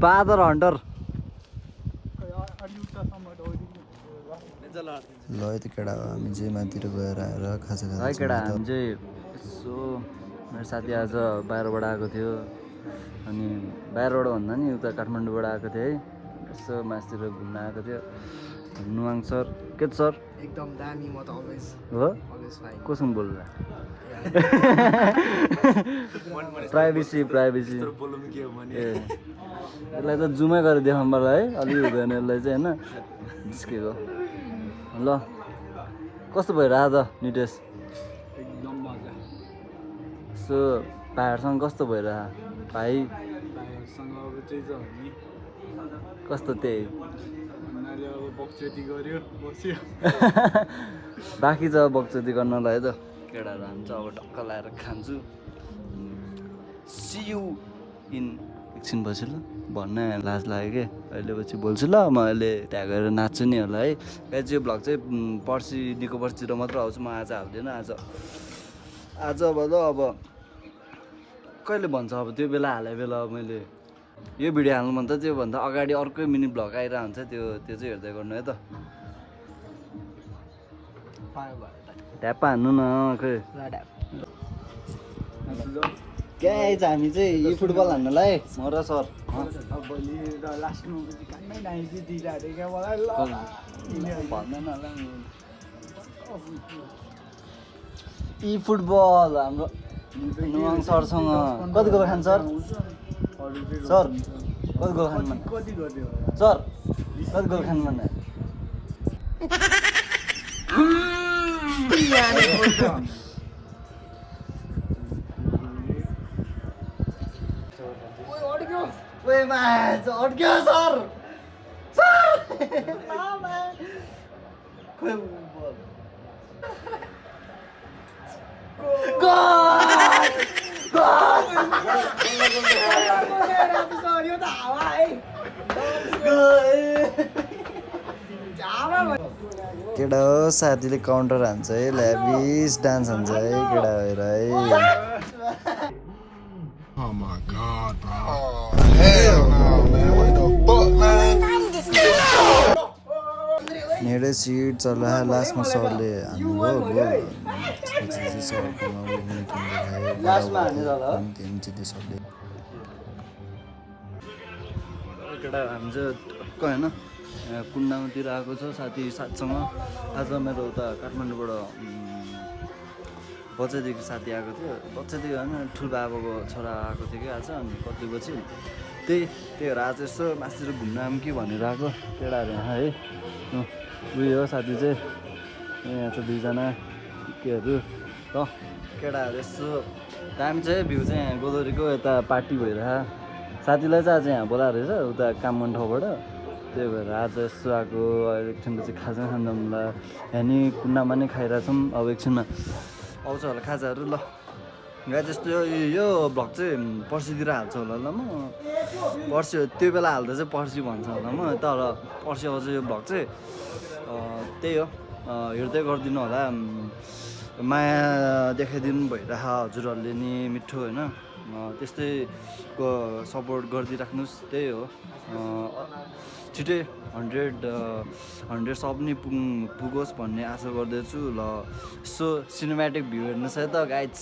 बादर हन्टर ल यति केटा हामी चाहिँ माथितिर गएर आएर खाजा है खाँदैछौँ केटा है त। हामी चाहिँ यसो मेरो साथी आज बाहिरबाट आएको थियो अनि बाहिरबाट भन्दा नि उता काठमाडौँबाट आएको थियो है यसो मासतिर घुम्न आएको थियो नुवाङ सर के सर एकदम दामी म त अलवेज हो फाइन कोसँग बोल्ला प्राइभेसी ए यसलाई त जुमै गरेर देखाउँ पर्ला है अलि हुँदैन यसलाई चाहिँ होइन जिस्केको ल कस्तो भइरहेको त नितेश एकदम मजा सो भाइहरूसँग कस्तो भइरह भाइ भाइहरूसँग अब चाहिँ छ नि कस्तो त्यही भन्नाले अब बक्चेती गर्यो बस्यो बाँकी छ बक्चोती गर्नलाई त केटाहरू हामी चाहिँ अब ढक्क लाएर खान्छु सी यु इन एकछिन पछि ल भन्न लाज लाग्यो कि अहिले पछि बोल्छु ल म अहिले त्यहाँ गएर नाच्छु नि होला है गाइस यो भ्लग चाहिँ पर्सिदेखिको पर्सितिर मात्र आउँछु म आज हाल्दिनँ आज अब कहिले भन्छ अब त्यो बेला हाले बेला मैले यो भिडियो हाल्नु भने त त्योभन्दा अगाडि अर्कै मिनी भ्लग आइरहेको हुन्छ त्यो चाहिँ हेर्दै गर्नु है त ढ्याप्पा हान्नु न खै गाइस हामी चाहिँ यो फुटबल हान्नुलाई म र सर भोलि लास्टमा कामै नाइकी दिइरहेको क्या मलाई ल भन्दैन होला ई फुटबल हाम्रो नुवाङ सरसँग कति गोल खान्छ सर सर कति गोल खानु मन कति गरिदियो सर कति गोल खानु मन ओए म्याच अड्क्यो सर सर खोइ बल केटा हो साथीले काउन्टर हान्छ है ल्याभिस डान्स हान्छ है केटा भएर है Oh my god, bro. Oh, hell no, man. What the fuck, man? नेडै सिट चला लास्टमा सरले हान्नुभयो गोल त्यसपछि चाहिँ सरकोमा विनिङ टिम देखायो लास्टमा हान्ने होला टिम जित्यो सरले केटा हामी चाहिँ टक्क होइन कुन्डामातिर आएको छ साथीसँग आज मेरो उता काठमाडौँबाट बच्चादेखि साथी आएको थियो बच्चादेखि होइन ठुल्बाबाको छोरा आएको थियो कि आज अनि कति बजी त्यही भएर आज यसो मासतिर घुम्न आऊँ कि भनेर आएको केटाहरू यहाँ है उयो हो साथी चाहिँ यहाँ छ दुईजना केहरू त केटाहरू यसो दामी चाहिँ भ्यू चाहिँ यहाँ गोदवरीको यता पार्टी भइरहेको साथीलाई चाहिँ आज यहाँ बोलाएको रहेछ उता काम गर्ने ठाउँबाट त्यही भएर आज यसो आएको एकछिनपछि खाजा खाँदा यहाँ नि कुन्डामा नै खाइरहेछौँ अब एकछिनमा आउँछ होला खाजाहरू ल गाई जस्तो यो भ्लग चाहिँ पर्सितिर हाल्छु होला ल म पर्सि त्यो बेला हाल्दा चाहिँ पर्सि भन्छ होला म तर पर्सि आउँछ यो भ्लग चाहिँ त्यही हो हेर्दै गरिदिनु होला माया देखाइदिनु भइरह हजुरहरूले नि मिठो होइन त्यस्तैको सपोर्ट गरिदिइराख्नुहोस् त्यही हो छिटै 100 सब नै पुगोस् भन्ने आशा गर्दैछु ल यसो सिनेमेटिक भ्यू हेर्नुहोस् है त गाइज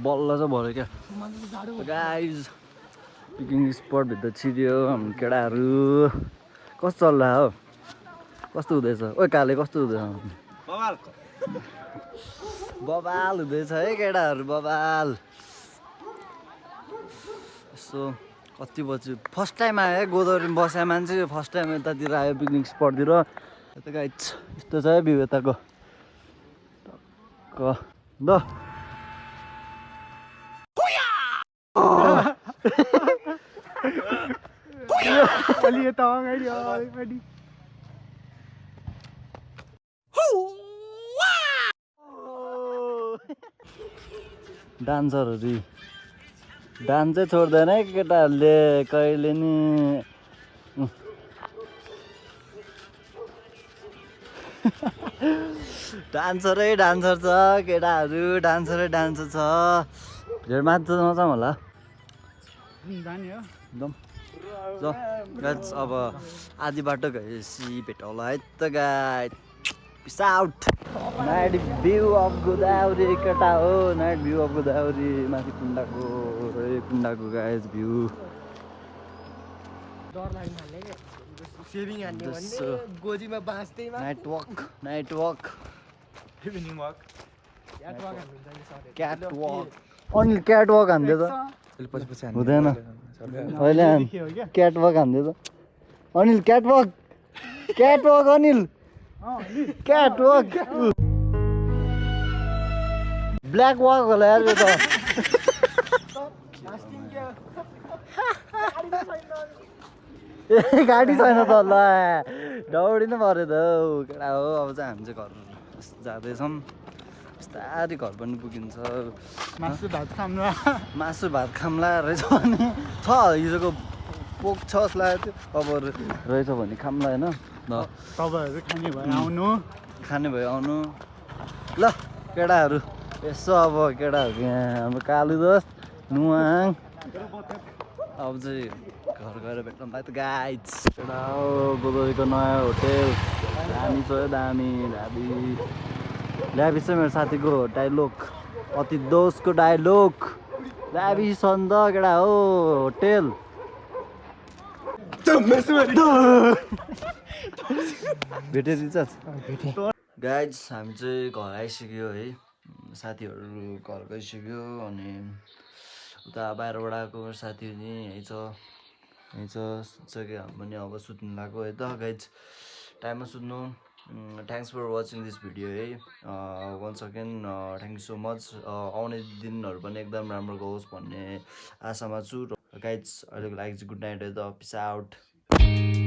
बल्ल चाहिँ भयो क्या गाइज पिकनिक स्पटभित्र छिर्यो हाम्रो केटाहरू कस्तो चल्ला हो कस्तो हुँदैछ ओ काले कस्तो हुँदैछ बबाल हुँदैछ है केटाहरू बबाल यसो कति बज्यो फर्स्ट टाइम आयो है गोदावरीमा बस्या मान्छे फर्स्ट टाइम यतातिर आयो पिकनिक स्पटतिर यता गाइज यस्तो छ है भ्यू यताको टक्क ल अलि यता अगाडि अगाडि डान्सरहरू डान्सै छोड्दैन है केटाहरूले कहिले नि डान्सरै डान्सर छ केटाहरू डान्सरै डान्सर छ भिड मात्र नजाउँ होला जाने हो एकदम ल गाइज अब आधी बाटो गएपछि भेटौँला है त guys peace out night view of Godavari केटा हो नाइट भ्यू अफ गोदावरी माथि कुण्डाको गाइज भ्यू डर लाग्न थाल्यो क्या सेभिङ हान्ने भन्ने गोजीमा बाँच्दैमा night walk evening walk catwalk हान्नुहुन्छ नि sir catwalk Anil catwalk हान्दै त हुँदैन अहिले क्याट वक हान्दै त Anil catwalk Anil catwalk black walk होला यार यो त ए गाडी छैन त ल दौडिनु पऱ्यो त हौ केटा हो अब चाहिँ हामी चाहिँ घर जाँदैछौँ बिस्तारै घर पनि पुगिन्छ मासु भात खाम्ला रहेछ भने छ हिजोको पोक छ जस्तो लागेको थियो अब रहेछ भने खाम्ला होइन ल तपाईँहरू खाने भयो आउनु ल केटाहरू यसो अब केटाहरू यहाँ हाम्रो कालु दोस्त नुवाङ अब चाहिँ घर गएर भेट्नुलाई त गाइज केटा हो गोदरीको नयाँ होटेल दामी छ दामी ल्याबी चाहिँ मेरो साथीको डाइलोग अति दोषको डाइलोग ल्याबी छ नि त केटा हो होटेल भेटेँ रिचार्ज गाइज हामी चाहिँ घर आइसक्यो है साथीहरू घर गइसक्यो अनि उता बाहिरबाट आएको साथी पनि यहीँ छ सुत्छ कि हामी पनि अब सुत्नु लाग्यो है त गाइज टाइममा सुत्नु thanks for watching this video है once again thank you so much आउने दिनहरू पनि एकदम राम्रो गओस् भन्ने आशामा छु गाइज अहिलेको लागि चाहिँ गुड नाइट है त पिस आउट